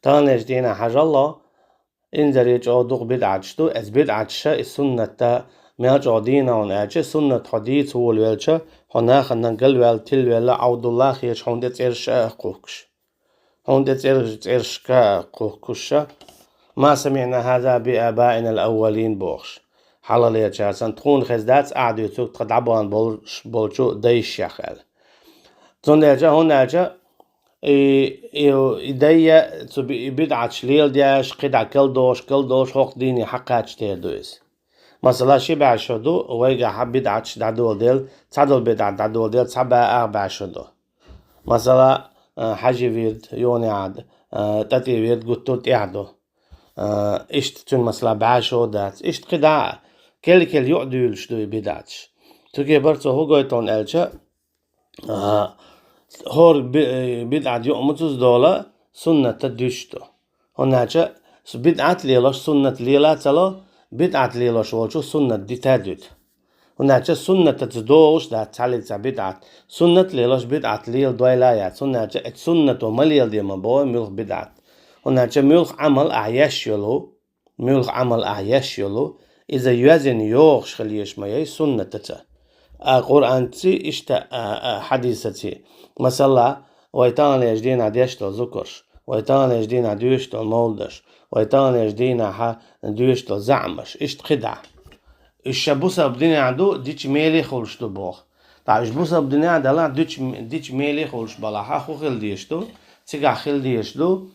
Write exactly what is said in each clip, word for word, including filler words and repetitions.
Таханлерчу дийнахь хьажал, инзаре чӀогӀа дукха бидӀаташ ду, эцу бидӀаташа и суннатта мел чӀогӀа дийна хьуна аьлча, суннат хьо дийца волавелча, хьо нахана галваьлла, тилавелла, Ӏовдалла хеташ хьуна тӀе цӀераш а кхухкуш. Хьуна тӀе цӀераш, цӀерашка а кхухкуш. «Ма самиъна хьаза би абаинал аввалин», — бохуш. Хьалхалерчара санна, тхуна хезна дац ахь дуьйцург тхан дӀабахана болуш, болчу дайшех аьлла. Цундела, хӀунда аьлча, и, и, и дайя цу би-, и бидӀаташ леладеш, кхидӀа калдохуш, калдохуш, хӀокху дийне хьакхачийтар ду иза. Масала, ши бӀе шо ду, вайгахь бидӀаташ дӀадоладелла, цхьадолу бидӀат дӀадоладелла, цхьа бӀе ах бӀе шо ду. Масала, а, хьаьжи вирд, юха а, а, тӀатӀе вирд гуттар а тӀехь ду. А, иштта цуьнан, масала, бӀе шо дац. Иштта кхидӀа а, кел-кел юкъа дуьйлуш ду и бидӀаташ. Цу кепара цо хӀун гойту аьлча, а, хӀора би-, бидӀат юкъа муьлхха а долу, суннатта дуьсуш ду. ХӀунда аьлча, с-, бидӀат лелош суннат лела а ца ло, бидӀат лелош волчо суннат дита а дуьту. ХӀунда аьлча суннатаца догӀуш дац цхьаллиг цхьа бидӀат. Суннат лелош бидӀат леладойла а яц. ХӀунда аьлча оцу суннато ма леладе ма боху муьлхха бидӀат. ХӀунда аьлча муьлхха Ӏамал ахь еш йолу, муьлхха Ӏамал ахь еш йолу, иза йоьзна йогӀуш хила езаш ма ю суннатаца. А Къуръанций иштта, а, а, хьадисаций. Масала, вай таханлерчу дийнахь деш долу зударш, вай таханлерчу дийнахь доьшуш долу мовлудаш, вай таханлерчу дийнахь доьшуш долу заамаш, иштта кхидӀа. Уьш ша бусалба динехь ду, дича мелехь хуьлуш ду боху. Ткъа уьш бусалба динехь далахь, дича, дича мелехь хуьлуш балахь, хӀун хила дезаш ду? Цигахь хила дезаш ду,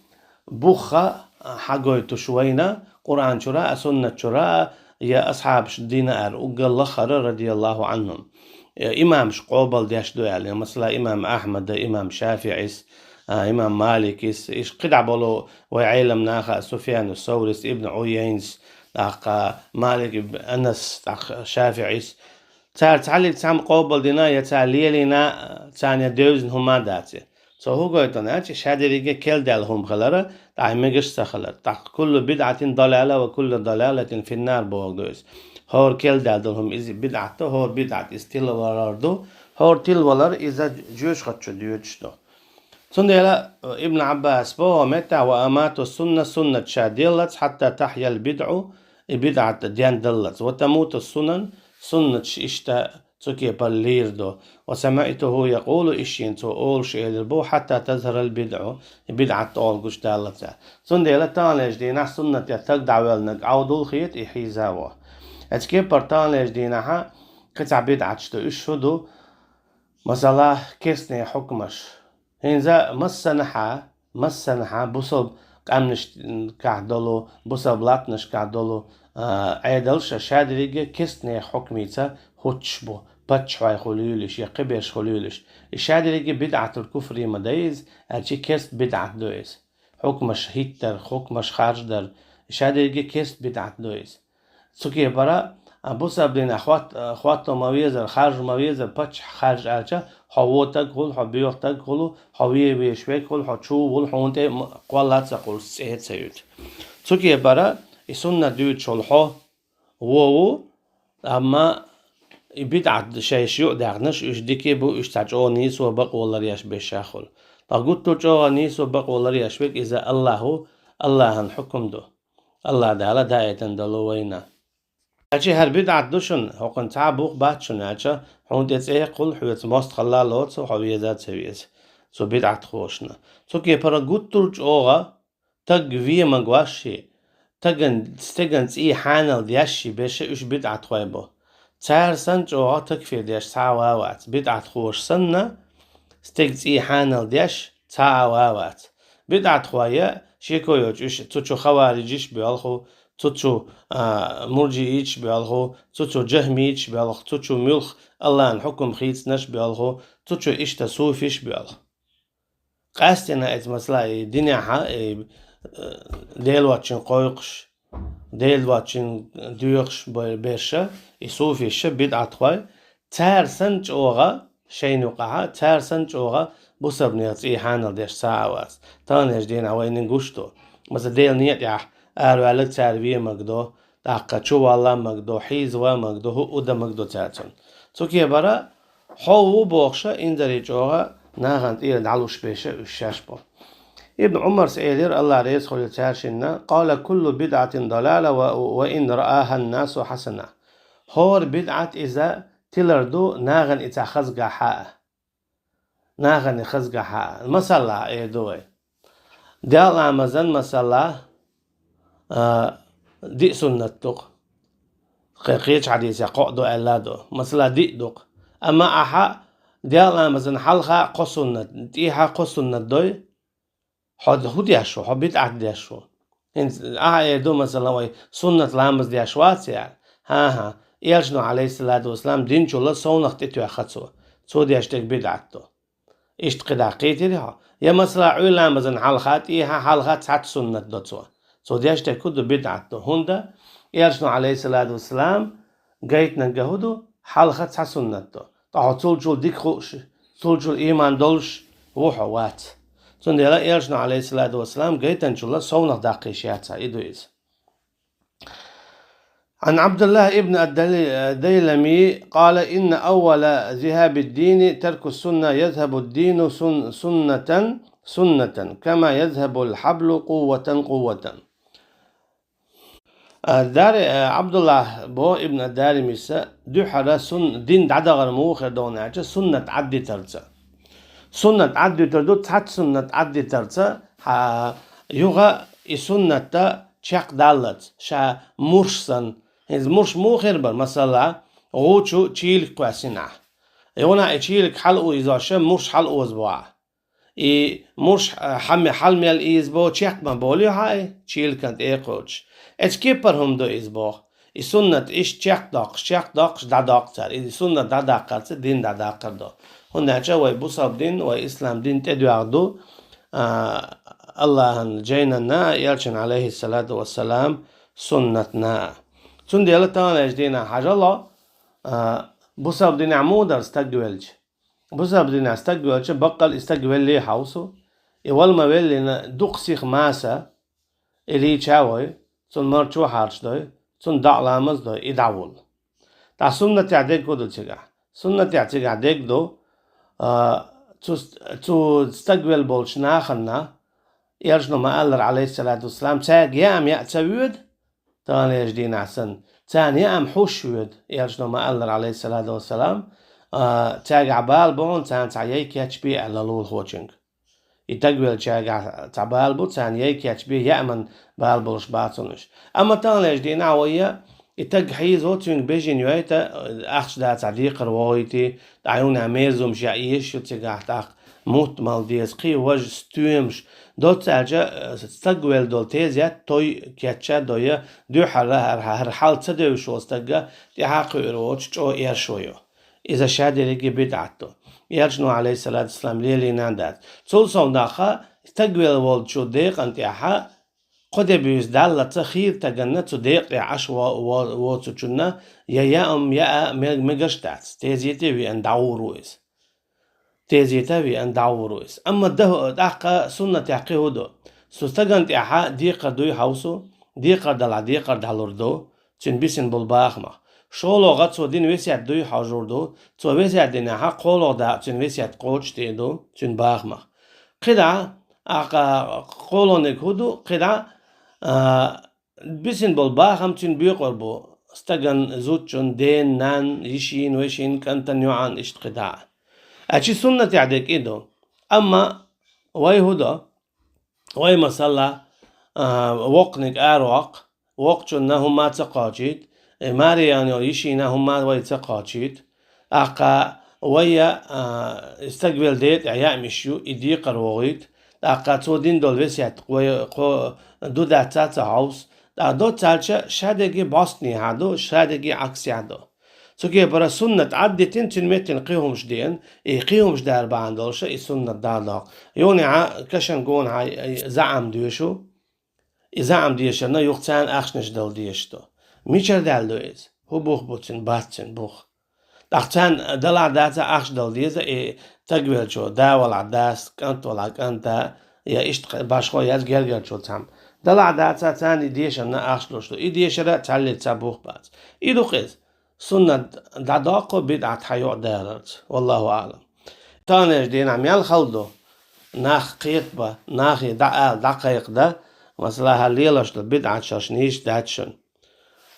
бух а хьагойтуш вайна, Къуръан чуьра а, суннат чуьра а, я асхьабаш дина ара, уггар лаххара, радияллаху Ӏанхум. Я имамаш къобалдеш ду аьлла, масала, имам Ахьмада, имам ШафиӀис, а, имам Маликис, иштта кхидӀа болу вай Ӏеламнаха, Суфьяну Саврис, Ибн Ӏуйайнас, тӀаккха Малик ибн Анас, тӀаккха ШафиӀис. Цара цхьаллиг цхьамма къобалдина, я цара лелийна, царна девзина хӀума а дац. Цо хӀун гойту аьлча, шадерриге кел даьлла хӀума хилара, тӀаккха мегаш а ца хилар. ТӀаккха «Куллу бидӀатин далала ва куллу далалатин финнар» бохург ду иза. ХӀора кел даьлла долу хӀума иза бидӀат ду, хӀора бидӀат иза тилавалар ду, хӀора тилавалар иза жоьжахати чу доьдуш ду. Цундела Ибн Ӏаббас боху меттехь: «Ва амату сунна», суннат ша деллац, «хьатта тахьял бидӀу», и бидӀат дендаллац, «ва тамуту сунан», суннаташ иштта цу кепара лийр ду. «Ва самаътуху якъулу», и шена цо олуш элира бу: «Хьатта тазхарал бидӀу», и бидӀат тӀе гучудаллац. Цундела таханлерчу дийнахь суннате таг дӀавоьллинарг Ӏовдал хета, и хьийзаво. Оцу кепара таханлерчу дийнахьа кхин цхьа бидӀаташ ду, уьш хӀун ду? Масала, керстанийн хьукмаш. ХӀинца массанхьа, массанхьа бусалба къаьмнашкахь долу, бусалба латтанашкахь долу, а, Ӏедалш шадерриге керстанийн хьукмица хӀуттуш бу, паччахьой хуьлийла уьш, я кхиберш хуьлийла уьш. И шадерриге бидӀатул куфри ма дай иза, аьлча керста бидӀат ду иза. Хьукмаш хӀиттар, хьукмаш харждар, и шадерриге керста бидӀат ду иза. Цу кепара, а, бусалба динехь хӀотт-, а, хӀотто ма везара, харжа ма везара, паччахь харжа аьлча, хьо вон таг хуьлу, хьо боьха таг хуьлу, хьо вен везаш верг хуьлу, хьо чу а вуьлу, хьуна тӀе м-, кхолла а ца кхуллуш, цӀе а ца юьту. Цу кепара и суннат дуьйцуш волу хьо вон ву, амма и бидӀат шайша юкъадаьхнарш, уьш дика а бу, уьш цхьа чӀогӀа нийсо, бакъо ларъеш берш а хуьлу. Ткъа гуттар а чӀогӀа нийсо, бакъо ларъеш верг иза АллахӀ ву, АллахӀан хьукам ду. АллахӀ Дала даийтина долу вайна. Аьлча хӀара бидӀат ду шуна, хӀокхуьнан цхьа а бух бац шуна аьлча, хьуна тӀе цӀе а кхуллу, хьоьца мостагӀалла а лоцу, хьо веза а ца веза цу бидӀатхошна. Цу кепара гуттар а чӀогӀа таг вен магош а, таган, стеган цӀий хьанал деш а берш а уьш бидӀатхой бу. Цара санна чӀогӀа такфир деш цхьа а ван вац, бидӀатхоша санна, стеган цӀий хьанал деш цхьа а ван вац. БидӀатхой, шеко йоцуш, уьш цу чу хаварижиш а боьлху, цу чу, а, муржииташ а боьлху, цу чу жахмийташ а боьлху, цу чу муьлхха АллахӀан хьукам хийцинарш а боьлху, цу чу иштта суфиш а боьлху. Къаьсттина эцу масала и динехьа, и, э, Дела воцчун кхойкхуш, Дела воцчун доьхуш бе-, берша, и суфиша, бидӀатхой, цара санна чӀогӀа, шайна юкъахьа, цара санна чӀогӀа бусалбанех цӀий хьанал деш цхьа а вац. Таханлерчу дийнахь вайна гуш ду. Масала, Делан некъа тӀехь араваьлларг цара вен магадо, тӀаккха чувалла а магадо, хьийзава а магадо, хӀуъу дан магадо цара цунна. Цу кепара хьо ву бохуша, инзаре чӀогӀа нахана тӀера дӀалуш берша уьш шаьш бу. Ибн Ӏумарс элира, Аллах реза хуьлда цаьршинна: «Къала куллу бидӀатин далала ва, ва ин рааханнасу хьасана». ХӀора бидӀат иза тилар ду, нахана и цхьа хазгахьа а. Нахана хазгахьа а. Масала, эр ду вай. Даьла ламазан масала, а, диъ суннат ду-кх. Кхе-, кхечу хьадисехь кхоъ ду аьлла ду. Масала, диъ ду-кх. Амма ахьа Даьла ламазан хьалха кхо суннат, тӀехьа кхо суннат дой, хьо хӀун деш ву, хьо бидӀат деш ву. ХӀинца ахьа эр ду, масала, вай суннат ламаз деш вац яра. ХӀан-хӀа, Элчано, Ӏалайхиссалату вассалам, динчул совнах тӀетоьхна цо. Цо деш дерг бидӀат ду. Иштта кхидӀа кхийтирий хьо? Я, масала, Ӏуьйра ламазан хьалха, тӀехьа, хьалха цхьацца суннат до цо. Цо деш дерг хӀун ду, бидӀат ду. ХӀунда Элчано, Ӏалайхиссалату вассалам, гайтинарг хӀун ду, хьалха цхьа суннат ду. Ткъа хьо цул чул дика хууш, цул чул ийман долуш ву хьо, вац. Цундела Элчано, Ӏалайхиссалату вассалам, гайтинчул совнах даккха йиш яц хьан, и ду иза. عن عبد الله بن الديلمي قال: إن أول ذهاب الدين ترك السنة، يذهب الدين سن-، سنة سنة، كما يذهب الحبل قوة قوة. А, Дари-, а, Ӏабдуллахь боху ибн ад-Даримис, дуьххьара сун-, дин дӀадахар муха хир ду аьлча, суннат Ӏаддитарца. Суннат Ӏаддитар ду, цхьацца суннат Ӏаддитарца, хьа, юха и суннатта чекхдаллалц, ша мурш санна. ХӀинца мурш муха хир бара, масала, гӀу чу чийлиг кхоьссинехь. Юха и чийлиг хьалаозош, мурш хьалаозабо ахьа. И мурш, а, хьа ме-, хьал мел ийзабо, чекх ма болий хьан и, чийлиган тӀе а кхочуш. Эцу кепара хӀума ду иза боху. И суннат иштта чекхдоккхуш, чекхдоккхуш дӀадоккху цара. И суннат дӀадаккхарца дин дӀадаккхар ду. ХӀунда аьлча вай бусалба дин, вай ислам дин тӀедоьгӀна ду, а, Аллахьан жайнанна а, Элчан, Ӏалайхиссалату вассалам, суннатна а. Цундела таханлерчу дийнахь хьажал хьо, а, бусалба динехь муха дара стаг велча? Бусалба динехь стаг велча, баккъал и стаг веллий хьовсу, и вала ма веллина дукха сиха маса, и лийча а вой, цунна марчо а хьарчадой, цунна доӀа ламаз а дой, и дӀавуллу. Ткъа суннатехь дерг хӀун ду цигахь? Суннатехь цигахь дерг ду, а, цу ст-, цу стаг велла болчу нахана, Элчано ма-аллара, Ӏалайхиссалату вассалам, цаьрга яа-м яа ца воьду, таханлерчу дийнахь санна, царна яа-м хьуш воьду, Элчано ма-аллара, Ӏалайхиссалату вассалам, а, цаьргахь бала бу хьуна, царна цхьа яй кечбе аьлла лулахочуьнга. И стаг веллачаьргахь цхьа бала бу, царна яй кечбе, яа-м бала болуш бац хьуна уьш. Амма таханлерчу дийнахь вай а, и стаг хьийзо, цуьнга бежана йойта, ахча дацахь декхар вохуьйтий, тӀаккха юха мерза хӀумнаш яа езаш ю цигахь, тӀаккха мутт мала деза, кхин важа стоьмаш. Доцца аьлча, э, стаг велла долу тезет той кечъян дой, дуьххьара хӀара, хӀара хьал ца девзаш волу стаг тӀаьхьа кхуьур воцуш чӀогӀа эршо ю. Иза шадерриге а бидӀат ду. Элчано, Ӏалайхиссалату вассалам, лелийна а дац. Цул совнаха, стаг велла волчу декъана тӀехь кхо де буьйса даллалц хийра стаганна цу декъа тӀехь Ӏаш во-, во-, воцучунна я яа-м яа мег-, мегаш а дац. Тезета а веана дӀагӀур ву иза. Тезета а веана дӀагӀур ву иза. Амма да-, тӀаккха суннатехь кхин хӀун ду? Цу стагана тӀехь декхар дуй хьовсу, декхар далахь декхар дӀалур ду, цуьнан бисина болу бахамах. ШолгӀа цо дина весет дуй хьожур ду, цо весет динехь кхоалгӀа дакъа цуьнан весет кхочушдийр ду, цуьнан бахамах. КхидӀа, ахьа кхоалгӀаниг хӀун ду, кхидӀа, а, бисина болу бахам цуьнан боькъур бу, стаган, зудчун, ден, нан, йишин, вешин, кӀантан, йоӀан, иштта кхидӀа. Аьлча суннатехь дерг и ду. Амма вай хӀун до? Вай, масала, а, воккханиг араваккха, воккхачунна хӀумма а ца кхочийта, э, маре яьхна йолу йишина хӀумма а вай ца кхочийта. ТӀаккха вай а, а, стаг велла декъа тӀехь яа-м йиш ю, и декхар вохуьйту. ТӀаккха цо дина долу весет вай кхо ду дац а ца хьовсу. ТӀаккха доцца аьлча, шадерриге а бӀостанехьа ду, шадерриге а Ӏаксехь ду. Цу кепара суннат Ӏаддитина, цуьнан меттана кхин хӀумнаш деана, и кхин хӀумнаш дара бахьана долуш и суннат дӀадоккху. Юха а кашан гонахьа заӀам доьшу, и заӀам дешарна юха царна ахчанаш дала дезаш ду. Мичара даьлла ду иза? ХӀун бух бу цуьнан, бац цуьнан бух? ТӀаккха царна далахь дацахь ахча дала деза, и стаг веллачо, да валахь дас, кӀант валахь кӀанта, я иштта башхо яц гергарчо цхьамма. Далахь дацахь царна и дешарна ахча луш ду. И дешар а цхьаллица бух бац. И ду-кх иза. Суннат дӀадоккху бидӀат хьан юкъа даларца. Валлаху аӀлам. Таханлерчу дийнахь мел хала ду? нах кхетабан, нахе дӀаала, дӀакхайкхадан, масала, хӀара лелош долу бидӀаташ нийса дац шуна.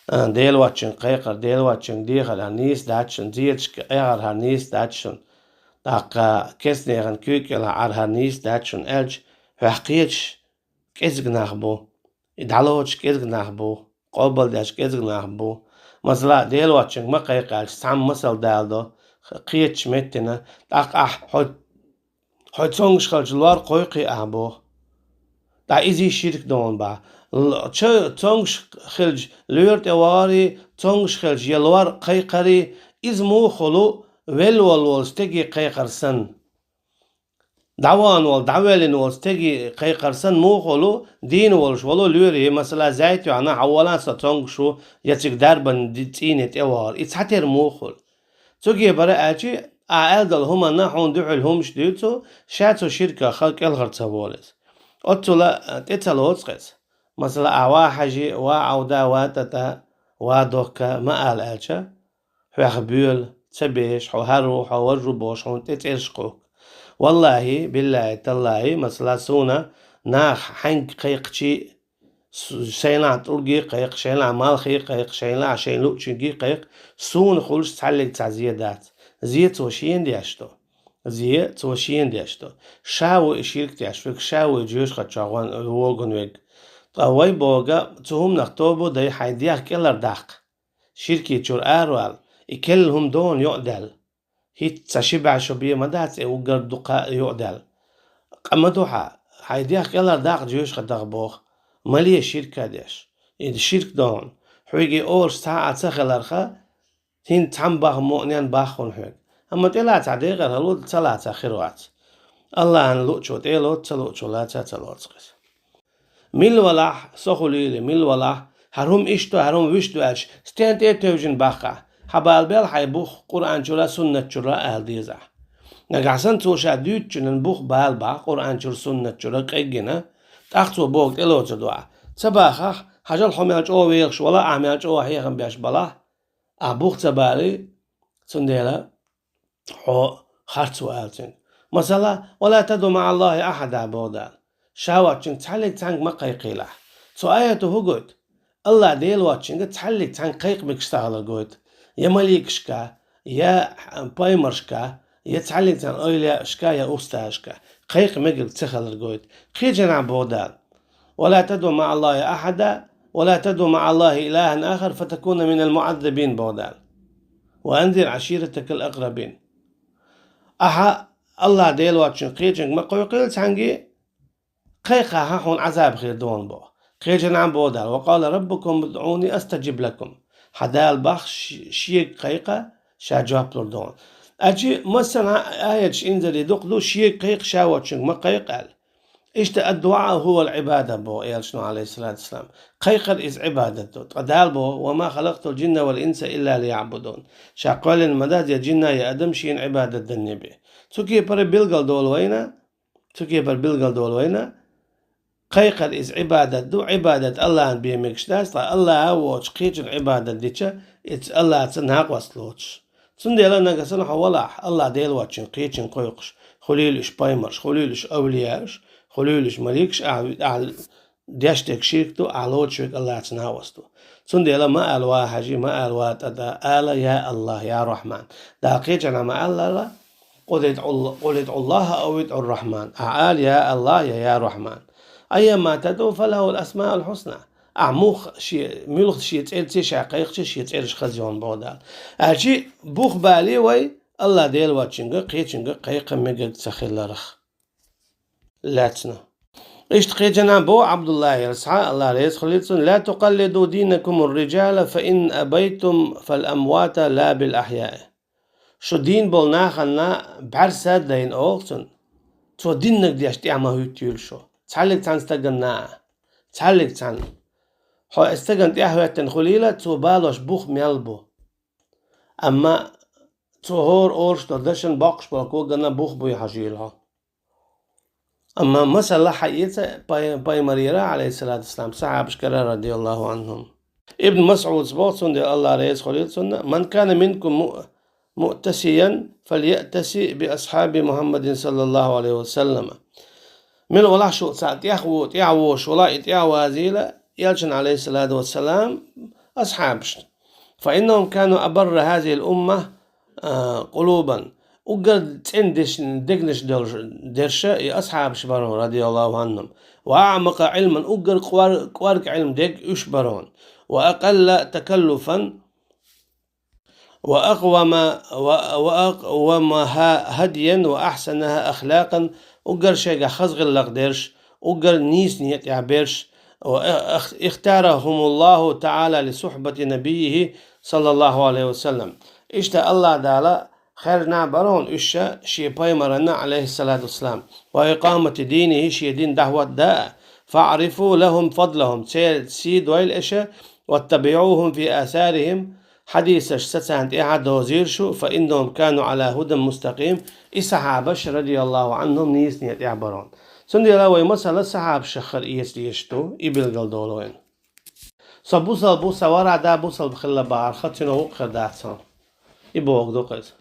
А, Дела воцчуьнга кхайкхар, Дела воцчуьнга дехар хӀара нийса дац шуна, зецашка эгӀар хӀара нийса дац шуна. ТӀаккха кестнехана куьйга кӀелахь Ӏар хӀара нийса дац шуна аьлча, хьох кхеташ кӀезиг нах бу. И дӀалоцуш кӀезиг нах бу, къобалдеш кӀезиг нах бу. Масала, Дела воцчуьнга ма кхайкха аьлча, цхьамма масал даладо, кхетачу меттана, тӀаккха ахь хьо, хьо цомгуш хилча лор кхойкхий ахь боху. ТӀаккха иза ширк догӀун бахьа. Л-, чо-, цомгуш хилча лоьра тӀе вахари, цомгуш хилча я лор кхайкхари, иза муха хуьлу велла волу волу стеге кхайкхар санна. ДӀавахана волу, дӀавоьллина волу стеге кхайкхар санна муха хуьлу, дийна волуш волу лоьре, масала, зайта йоьхна, хьан волан со цомгуш ву, я цига дарбан ди-, цӀийне тӀе вахар. И цхьатера муха хуьлу. Цуьнга бара аьлча, ахь аьлла долу хӀуманна хьуна дуьхьал хӀуманаш дуьйцу, ша цу ширках кӀелхьара ца волу иза. Оццула, а, тӀе ца лоцу-кх иза. Масала, ахь ва хьажи, ва Ӏовда, ва тӀатӀа, ва дохка ма ала аьлча, хьох боьла, ца беш, хьо хӀара ву, хьо важа ву бохуш, хьуна тӀе цӀераш кхухку. Валлахьи, биллахьи, таллахьи, масала, суна наха хьаьнга кхайкхачи, с-, шайнахь тӀулге кхайкха, шайнахь малхе кхайкха, шайнахь шайн луъучуьнге кхайкха, суна хуьлуш цхьаллиг цхьа зе дац. Зе цо шена деш ду. Зе цо шена деш ду. Ша ву и ширк деш верг, ша ву и жоьжахати чохь ван-, вогун верг. Ткъа вай боху, цу хӀуманах тоба дай, хьайн дегӀ кӀелхьардаккха. Ширки чуьра аравала, и керла хӀума догӀун юкъадаьлла. ХӀинца цхьа ши бӀе шо бен ма дац, и уггар дукха юкъадаьлла. Къа ма ду хьан, хьайн дегӀ кӀелхьардаккха жоьжахатех боху, ма ле ширка деш. И ширк догӀун. Хьоьга и олуш цхьа а ца хиларха, хӀинца цхьамма бахам мукъанен баххуна хьоьга. Амма тӀелацахь декъар хӀаллакдала, ца лацахь хир вац. Аллахьан луъучо тӀе а лоцу, ца луъучо лаца а ца лоцу-кх иза. Мила валахь, со хуьлийла, мила валахь, хӀара хӀума иштта ду, хӀара хӀума вуьшта ду аьлча, стенна тӀе а тевжина баккха, хьан бала бел хьайн бух Къуръан чуьра, суннат чуьра ала деза ахь. Нагахь санна цо ша дуьйцучунна бух бала бахь Къуръан чуьра, суннат чуьра къеггина, тӀаккха цо бохург тӀелоцур ду ахь. Ца бахахь, хьажал, хьо мел чӀогӀа вехаш вала, ахь мел чӀогӀа хьехам беш балахь, ахь бух ца балий, цундела хьо харц ву ала цуьнга. Масала, «Ва ла тадӀу маӀа Аллахьи ахьада», боху Дала. Ша воцчуьнга цхьаллиг цхьаьнга ма кхайкхийла. Цу аято хӀун гойту? Аллахь Дела воцчуьнга цхьаллиг цхьаьнга кхайкха мегаш ца хилар гойту. Я маликашка, я пайхамаршка, я цхьаллиг цхьана эвлияашка, я устазашка кхайкха мегаш ца хилар гойту. Кхечанхьа боху Дала: «Ва ла тадӀу маӀа Аллахьи ахьада, ва ла тадӀу маӀа Аллахьи илахьан ахар, фа такуна минал муӀаззабин», боху Дала. «Ва анзир Ӏаширатакал акрабин». Ахьа Аллахь Дела воцчуьнга кхечанга ма кхойкхийла цхьаьнге, кхайкхахь хьуна Ӏазаб хир ду хьуна боху. Кхечанхьа боху Дала: «Ва къала раббукум удӀуни астаджиб лакум». Хьан Дала боху ш-, шега кхайкха, ша жоп лур ду хьуна. Аьлча массанхьа аяташ инзаре дукха ду, шега кхайкха, ша воцчуьнга ма кхайкха аьлла. Иштта «Ад-дуӀа хӀувал Ӏибада», боху Элчано, Ӏалайхиссалату вассалам. Кхайкхар иза Ӏибадат ду. Ткъа Дала боху: «Ва ма халакътул джинна вал инса илла лияӀбудун». Ша кхоьллина ма дац я джинна, я адам шена Ӏибадат данне бен. Цу кепара билгал долу вайна, цу кепара билгал долу вайна, кхайкхар иза Ӏибадат ду, Ӏибадат Аллахьан бен мегаш дац, ткъа Аллахь а воцуш кхечун Ӏибадат дича, иза Аллахьца накъост лоцуш. Цундела нагахь санна хьо валахь, Аллахь Дела воцчуьнга кхечанга кхойкхуш, хуьлийла уьш пайхамарш, хуьлийла уьш эвлияаш, хуьлийла уьш маликаш, ахьа, ахьа деш дерг ширк ду, ахьа лоцуш верг Аллахьца накъост ву. Цундела ма ала: «Ва хьажи», ма ала: «Ва тӀатӀа», ала: «Я Аллахь, я Рахьман». Дала кхечанхьа ма аьллара: «Къул идӀу-, къул идӀу Аллахьа ав идӀу Рахьман». Ахьа ала: «Я Аллахь, я, я Рахьман». «Аййамма тадӀу фалахул асмаул хьусна». Ахьа муха шен, муьлха шен цӀерца ша кхайкхича, шен цӀераш хаза ю хьуна, боху Дала. Аьлча бух бале вай, Аллахь Дела воцчуьнга, кхечанга кхайкха мегаш ца хиларх лаьцна. Иштта кхечанхьа боху Ӏабдуллахьера, Аллахь реза хуьлийла цунна: «Ла тукъаллиду динакумур риджала, фа ин абайтум фал амвата ла бил ахьяи». Шу дийна болу нахана бӀаьрса а дайна, олу цунна, цо диннарг деш тӀаьхьа ма хӀуьттийла шу. Цхьаллиг цхьана стагана а, цхьаллиг цхьана. Хьо и стагана тӀаьхьа хӀоьттина хуьлийла, цо балош бух мел бу. Амма цо хӀора олуш долу дашна боккхуш болу когаганна бух буй хьажийла хьо. Амма масала хьаэца пай-, пайхамарера, Ӏалайхиссалату вассалам, сахьабашкара, радияллаху Ӏанхум. Ибн МасӀудас боху, цундела Аллахь реза хуьлийла цунна: «Ман кана минкум му-, مؤتسيا فليأتس بأصحاب محمد صلى الله عليه وسلم. Мел валахь шу цхьа тӀехво-, тӀехвош вала, и тӀехвазийла, Элчан, عليه الصلاة والسلام, асхьабашна. فإنهم كانوا أبر هذه الأمة, а, قلوبا. Уггар цӀена деш-, дегнаш долш-, дерша и асхьабаш барон, رضي الله عنهم. وأعمق علما, уггар кӀвар-, кӀварг Ӏилма дег уьш барон. وأقل تكلفا وأقوم، و-، وأقومها هديا وأحسنها أخلاقا, уггар шайгахь хаза гӀиллакх дерш, уггар нийса некъа тӀехь берш, و اخ-، اختارهم الله تعالى لصحبة نبيه صلى الله عليه وسلم. Иштта АллахӀ Дала хаьржина барон уьш шен пайхамарна, عليه الصلاة والسلام, وإقامة دينه, шен дин дӀахӀотта даа, فاعرفوا لهم فضلهم, церан сий дойла аша, واتبعوهم في آثارهم, хьадисашца царна тӀехьа дозийла шу, فإنهم كانوا على هدى مستقيم, и сахьабаш, رضي الله عنهم, нийса некъа тӀехь барон. Цундела вай масала сахьабашах хар эца дезаш ду, и билгал долу вайна. Со бусалба ву, сан вара да бусалба хилла бахарх, цуьнан гӀуллакх хир дац хьуна. И бохург ду-кх иза.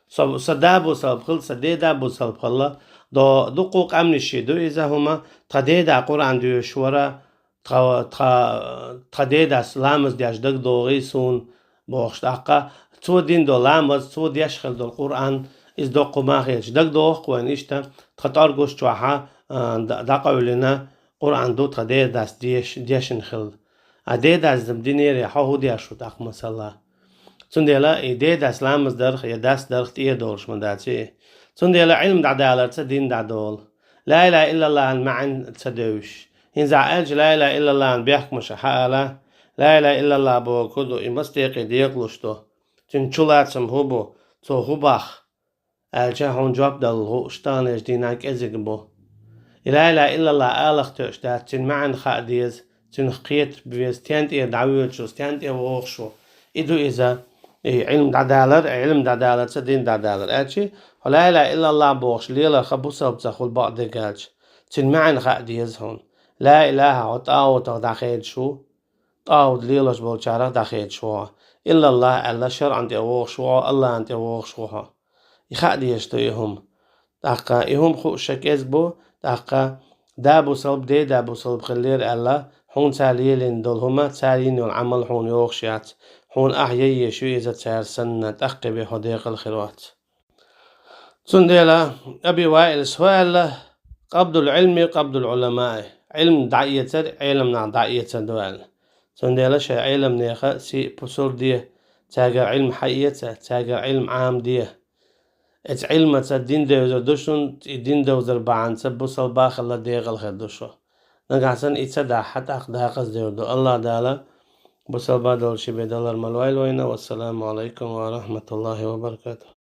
Со, сан да бусалба хилла, сан ден да бусалба хилла, до-, дуккха къаьмнаш ши ду иза хӀума, тхан ден да Къуръан доьшуш вара, тха, тха, тхан ден дас ламаз деш дагадогӀий суна, бохуш тӀаккха, цо дина долу ламаз, цо деш хилла долу Къуръан, иза доккха ма хеташ. ДагадогӀу-кх вайна иштта, тхан тӀоргаш чохьа, а, д-, дӀакъевлина Къуръан ду тхан ден дас деш-, дешна хилла. А ден дас динера хьо хӀун деш ву тӀаккха масала? Цундела и ден дас ламаз дарх я дас дарх тӀера долуш ма дац и. Цундела Ӏилма дӀадаларца дин дӀадолу. Ла илаха иллаллахӀан маьӀна ца девзаш. ХӀинца аьлча, ла илаха иллаллахӀан бехкамаша хьаала, ла илаха иллаллахӀ бохург хӀун ду, и маса декъе декъалуш ду, цуьнан чулацам хӀун бу, цо хӀун боху, аьлча, хьуна жоп дала хууш таханлерчу дийнахь кӀезиг бу. И ла илаха иллаллахӀ алах тоьуш дац, цуьнан маьӀна хаа деза, цуьнах кхетар бан веза, стенна тӀера дӀавоьдуш ву, стенна тӀе вогӀуш ву. И ду иза, и Ӏилма дӀадалар, Ӏилма дӀадаларца дин дӀадалар. Аьлча, хьо ла илаха иллаллахӀ бохуш леларх бусалба ца хуьлу бакъдерг аьлча, цуьнан маьӀна хаа деза хьуна. Ла илаха хьо тӀагӀутах дӀахедаш ву, тӀагӀут лелош болчарах дӀахедаш ву хьо. ИллаллахӀ аьлла, шарӀана тӀе вогӀуш ву хьо, АллахӀана тӀе вогӀуш ву хьо. И хаа дезаш ду и хӀума. ТӀаккха и хӀума хууш ша кӀезиг бу, тӀаккха да бусалба, ден да бусалба хиллера аьлла, хьуна цара лелийна долу хӀума, цара йина йолу Ӏамал хьуна йогӀуш яц, хьуна ахь яйеш ю иза цара санна, тӀаккха бен хьо декъала хир вац. Цундела Аби Ваилас хӀун аьлла: «Къабдул Ӏилми къабдул Ӏуламаи», Ӏилм дӀаэцар Ӏеламнах дӀаэцар ду аьлла. Цундела шайн Ӏеламнеха сий пусар де, цаьргара Ӏилм хьаэца, цаьргара Ӏилм Ӏамаде. Эцу Ӏилмаца дин девзар ду шуна, и дин девзар бахьанца бусалба хилла декъала хир ду шу. Нагахь санна и ца дахь, тӀаккха декъаза девр ду. АллахӀ Дала бусалба долуш бен далар ма лойла вайна. Вассаламу Ӏалайкум ва рахьматуллахӀи ва баракатухӀ.